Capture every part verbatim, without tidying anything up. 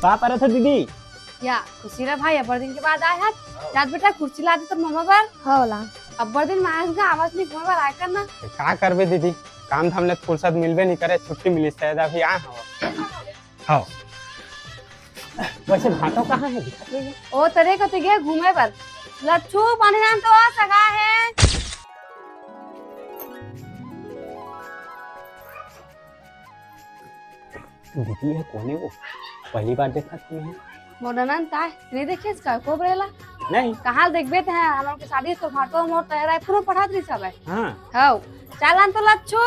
का परत हे दीदी? या खुशी रह भाई, अब्बड़ दिन के बाद आए हस। जात बेटा कुर्सी ला दे तोर ममा बर। हाँ, ला। अब्बड़ दिन में आए हस गा, आवाज नहीं घुमा बर आए कर ना। का करबे दीदी, काम धाम ले फुर्सत मिलबे नहीं करे, छुट्टी मिलिस त अभी आए हव। हाँ। वैसे भाटो कहाँ हे, दिखत नहीं हे। ओ तरे कति गे घूमे बर। लच्छू पानी लान तो आ सगा हे। दीदी, ये कोन ए वो? पहली बार देखत हँव मैं। मोर ननद आय, नहीं देखेस का को बरेला? नहीं। कहाँ देखबे ते, हमन के शादी तो भाटो मोर तैयार आय, पूरा पढ़ात रहिस हवय। हाँ। हव, चालन तो लच्छू।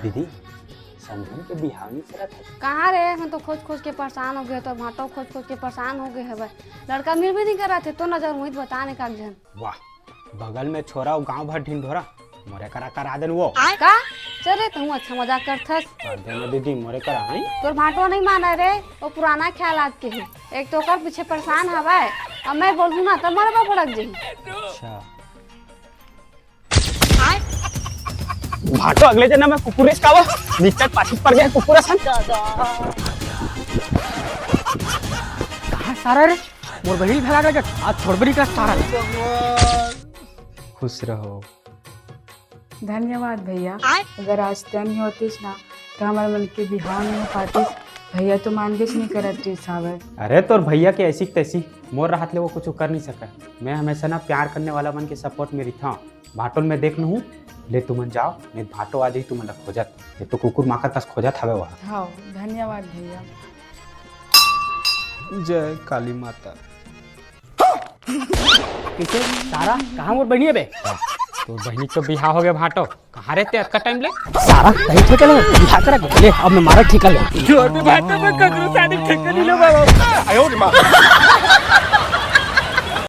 दीदी, समधन के बिहाव नहीं सरत हे। कहाँ रे, मैं तो खोज खोज के परेशान हो गे, तो भाटो खोज खोज के परेशान हो गे हवय। लड़का मिलबे नहीं करत हे, तो नजर मुहित बता ने काक झन। वाह, बगल में छोरा अउ गांव भर ढिंढोरा, मोरे करा करा देन वो। का? चल रे, तहूँ अच्छा मजाक करथस। कर देना दीदी, मोरे करा, हैं? तोर भाटो नहीं माना रे, वो पुराना ख्यालात के हे। एक तो ओकर पीछे परेशान हवय, अब मैं बोलहूँ ना, त मरबा भड़क जही। अच्छा। भाटो अगले जनम में कुकुर अस का वो, निकट पाछू पड़ गे कुकुर असन। कहाँ सारा रे? मोर बहिनी भगा के आज छोड़बे नहीं कर सारा। खुश रहो। धन्यवाद भैया। अगर आज तैं नहीं होतिस ना, तो हमर मन के बिहाव नहीं हो पातिस। भैया तो मानबेच नहीं करत रिहिस हवय। अरे, तोर भैया के ऐसी की तैसी, मोर रहत ले वो कुछ कर नहीं सकय। मैं हमेशा ना प्यार करने वाला मन के support में रहिथंव। भाटो ल मैं देख लूहूँ, ले तुमन जाव, नहीं भाटो आ जाही तुमन ला खोजत। ये तो कुकुर माकर कस खोजत हवय वह। हाँ, धन्यवाद भैया। जय काली माता। किसे? सारा, कहाँ मोर बहिनी हे बे? तोर बहिनी तो बिहाव हो गे भाटो। कहाँ रहे ते अतका टाइम ले? सारा, कहीं ठेका ले, बिहाव करा के ले, अब मैं मारा ठेका ले। जोर में भाटो में ककरो शादी ठेका नहीं लो बाबा।